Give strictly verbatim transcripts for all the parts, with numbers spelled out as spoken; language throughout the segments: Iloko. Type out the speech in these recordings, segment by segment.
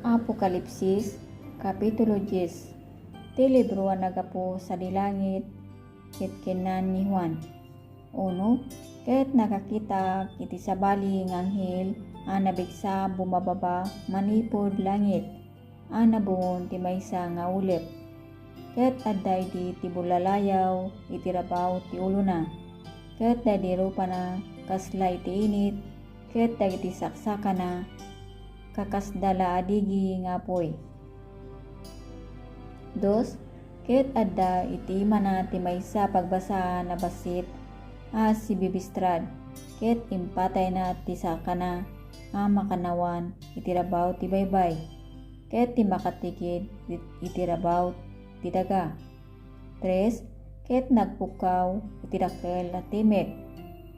Apokalipsis, Kapitulo dies. Ti libro a naggapu sadi langit, ket kinnan ni Juan. Uno, ket nakakitak iti sabali nga anghel a nabigsa bumababa manipud langit, a nabungon ti maysa nga ulep. Ket adda idi ti bulalayaw iti rabaw ti ulona, ket daydi rupana kasla iti init, ket dagiti saksakana kakasda la a digi nga apuy. Dos, ket adda iti imana ti maysa a pagbasaan a bassit a sibibistrad, ket impatayna ti sakana a makannawan iti rabaw ti baybay, ket ti makatigid iti rabaw ti daga. Tres, ket nagpukkaw iti dakkel a timek,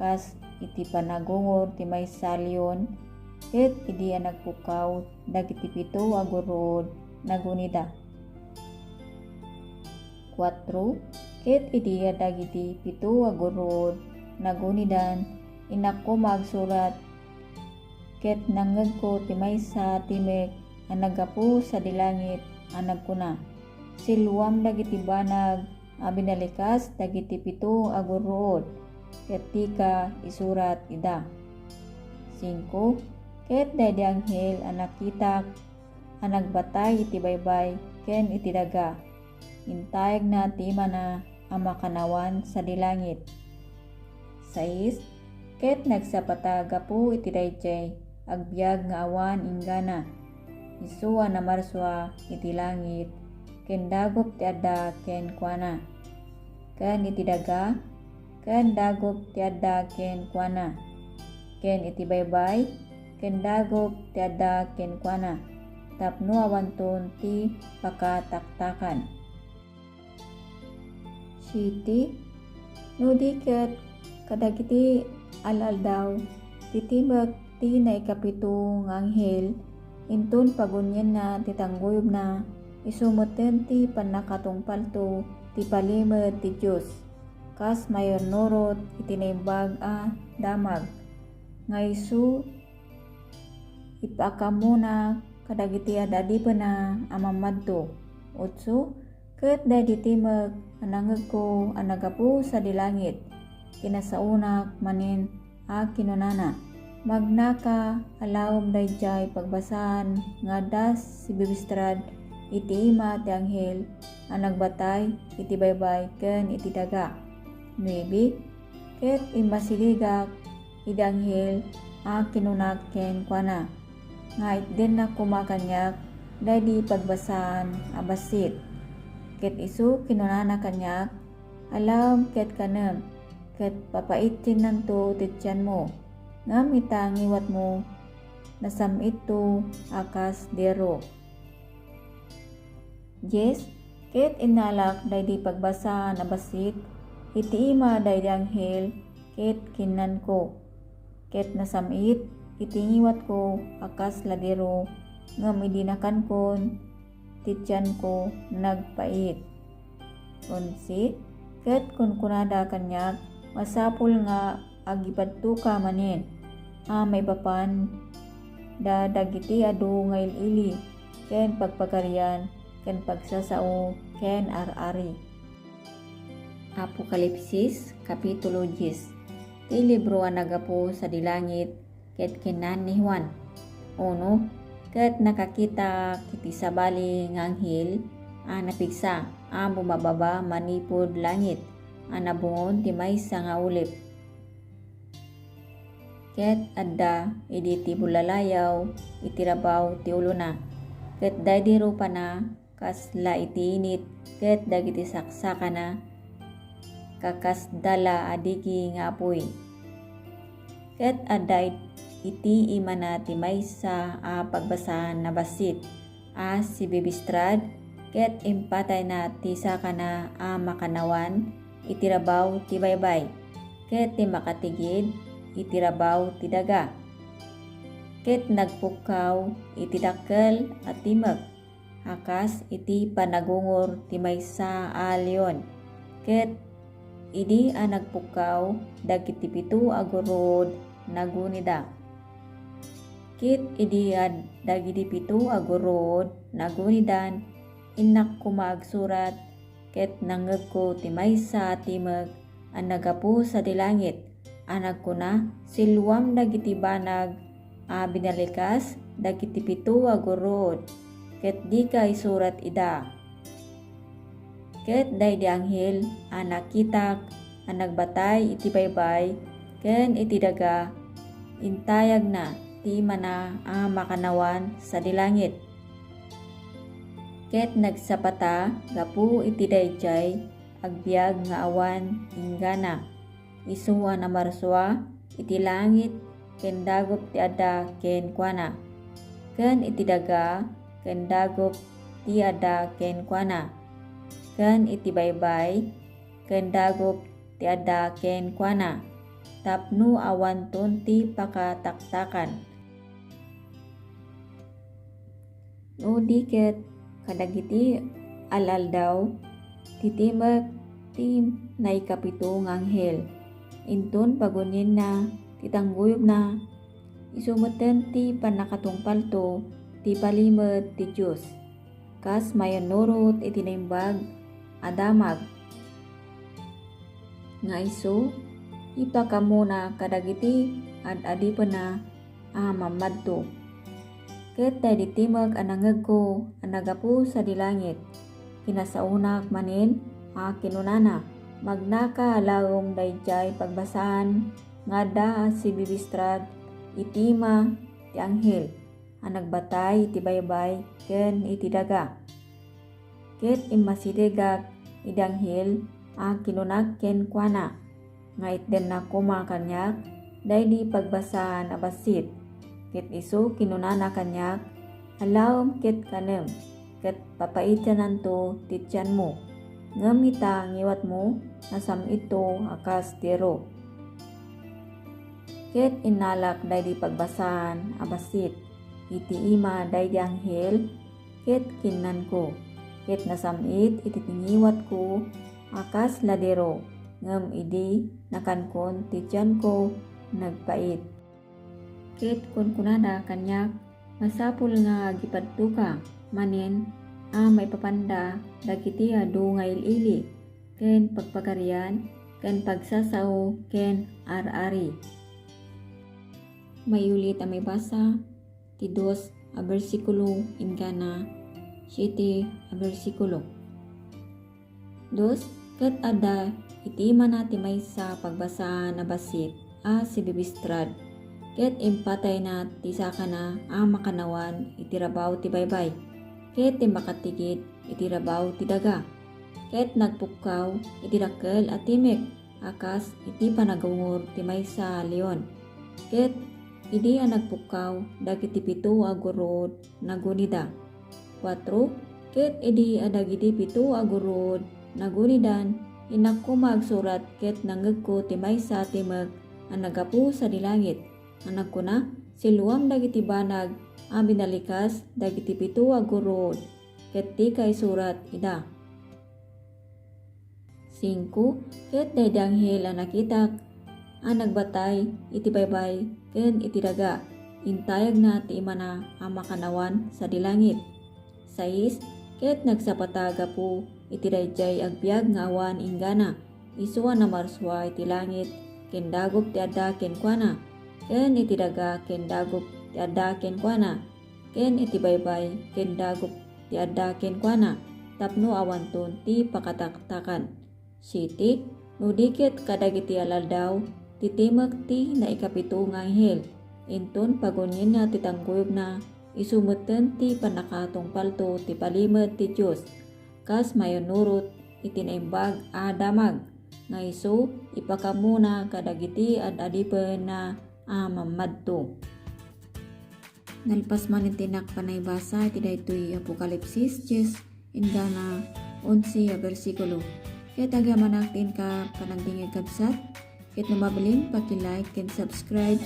kas iti panagungor ti maysa a leon, ket idi a nagpukkaw dagiti pito a gurruod, nagunida. Kuatro, ket idi a dagiti pito a gurruod nagunidan, innak koma agsurat, ket nangngegko ti maysa a timek a naggapu sadi langit a nagkuna, "Siluam dagiti banag a binalikas dagiti pito a gurruod, ket dika isurat ida." Singko, ket daydi anghel a nakitak a nagbatay iti baybay ken iti daga, intayegna ti imana a makannawan sadi langit. Sais, ket nagsapata gapu iti daydiay agbiag nga awan inggana, isu a namarsua iti langit, ken dagup ti adda kenkuana, ken iti daga, ken dagup ti adda kenkuana, ken iti baybay, ken dagup ti adda kenkuana, tapno awanton ti pakataktakan. Siete, no di ket kadagiti al-aldaw ti timek ti naikapito nga anghel, inton pagunienna ti tangguyobna, isu metten ti pannakatungpalto ti palimed ti Dios, kas mairnurot iti naimbag a damag, nga isu ipaammona kadagiti ad-adipenna a mammadto. Otso, ket daydi timek a nangngegko a naggapu sadi langit, kinasaonak manen a kinunana, "Magnaka, alaem daydiay pagbasaan nga adda sibibistrad iti ima ti anghel a nagbatay iti baybay ken iti daga." Nuebe, ket immasiligak iti anghel a kinunak kenkuana, nga itdennak koma kaniak daydi pagbasaan a bassit. Ket isu kinunana kaniak, "Alaem ket kanem, ket papaitinanto ti tianmo, ngem ita ngiwatmo nasam-itto a kas dero." Dies, ket innalak daydi pagbasaan a bassit iti ima daydi anghel, ket kinnanko. Ket nasam-it iti ngiwatko a kas ladero, ngem idi nakankon, ti tianko nagpait. Onse, ket kunkunada kaniak, "Masapul nga agibadtoka manen a maipapan da dagiti adu nga il-ili, ken pagpagarian, ken pagsasao, ken ar-ari." Apokalipsis, Kapitulo dies. Ti libro a naggapu sadi langit ket kinnan ni Juan. Uno, ket nakakitak iti sabali nga anghel a napigsa a bumababa manipud langit a nabungon ti maysa nga ulep. Ket adda idi ti bulalayaw iti rabaw ti ulona, ket daydi rupana kasla iti init, ket dagiti saksakana kakasda la a digi nga apuy. Ket adda it-, iti imana ti maysa a pagbasaan a bassit a sibibistrad, ket impatayna ti sakana a makannawan iti rabaw ti baybay, ket ti makatigid iti rabaw ti daga. Ket nagpukkaw iti dakkel a timek a kas iti panagungor ti maysa a leon, ket idi a nagpukkaw dagiti pito a gurruod, nagunida. Ket idi ad-, dagiti pito a gurruod nagunidan, innak koma agsurat, ket nangngegko ti maysa a timek a naggapu sadi langit a nagkuna, "Siluam dagiti banag a binalikas dagiti pito a gurruod, ket dika isurat ida." Ket daydi anghel a nakitak a nagbatay iti baybay ken iti daga, intayagna ti imana a makannawan sadi langit. Ket nagsapata gapu iti daydiay agbiag nga awan inggana. Isu a namarsua iti langit ken dagup ti adda kenkuana, ken iti daga ken dagup ti adda kenkuana, ken iti baybay ken dagup ti adda kenkuana, tapno awanton ti pakataktakan. No di ket kadagiti al-aldaw, ti timek ti naikapito nga anghel. Inton pagunienna ti tangguyobna, isu metten ti pannakatungpalto ti palimed ti Dios, kas mayannurot iti naimbag a damag. Nga isu, ipakammona kadagiti ad-adipenna a mammadto. Ket daydi timek a nangngegko a naggapu sadi langit, kinasaonak manen a kinunana, "Magnaka a laeng daydiay pagbasaan nga adda a sibibistrad iti ima ti anghel a nagbatay iti baybay ken iti daga." Ket immasidegak idi anghel a kinunak kenkuana nga itdenna koma kaniak daydi pagbasaan a bassit. Ket isu kinunana kaniak, "Alaem ket kanem, ket papaitiananto ti tianmo. Ngem ita, ngiwatmo, nasam-itto a kas dero." Ket innalak daydi pagbasaan a bassit iti ima daydi anghel, ket kinnanko, ket nasam-it iti tingiwatko a kas ladero, ngem idi nakankon ti tianko, nagpait. Ket kunkunada kaniak, "Masapul nga agipadtoka manen a maipapanda dagiti adu nga il-ili, ken pagpagarian, ken pagsasao, ken ar-ari." Mayulit a maibasa ti dos a bersikulo inggana siete a bersikulo. Dos, ket adda iti imana ti maysa a pagbasaan a bassit a sibibistrad, ket impatayna ti sakana a makannawan iti rabaw ti baybay, ket ti makatigit iti rabaw ti daga, ket nagpukkaw iti dakkel a timek a kas iti panagungur ti maysa a leon. Ket idi a nagpukkaw dagiti pito a gurruod, nagunida. Kuatro, ket idi a dagiti pito a gurruod nagunidan, innak koma agsurat ket nangngegko ti maysa a timek a naggapu sadi langit, a nagkuna, "Siluam dagiti banag a binalikas dagiti pito a gurruod, ket dika isurat ida." Singko, ket daydi anghel a nakitak a nagbatay iti baybay ken iti daga, intayagna ti imana a makannawan sadi langit. Sais, ket nagsapata gapu iti daydiay agbiag nga awan inggana, isu a namarsua iti langit ken dagup ti adda kenkuana, ken iti daga ken dagup ti adda kenkuana, ken iti baybay ken dagup ti adda kenkuana, tapno awanton ti pakataktakan. Siete, no di ket kadagiti al-aldaw, ti timek ti naikapito nga anghel, inton pagunienna ti tangguyobna, isu metten ti pannakatungpalto ti palimed ti Dios, kas mayannurot iti naimbag a damag, nga isu ipakammona kadagiti ad-adipenna a mammadto. Nalpas manen ti innak panaibasa iti daytoy Apokalipsis dies, inggana onse a bersikulo. Ket agyamanak ti inka panagdingngeg, kabsat, ket no mabalin, paki-like ken subscribe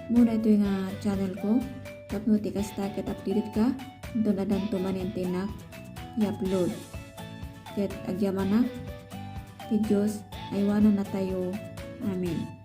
mo daytoy nga channel ko, tapno ti kasta ket updated ka, inton addanto manen ti innak i-upload. Ket agyamanak, ti Dios aywanannatayo. Amen.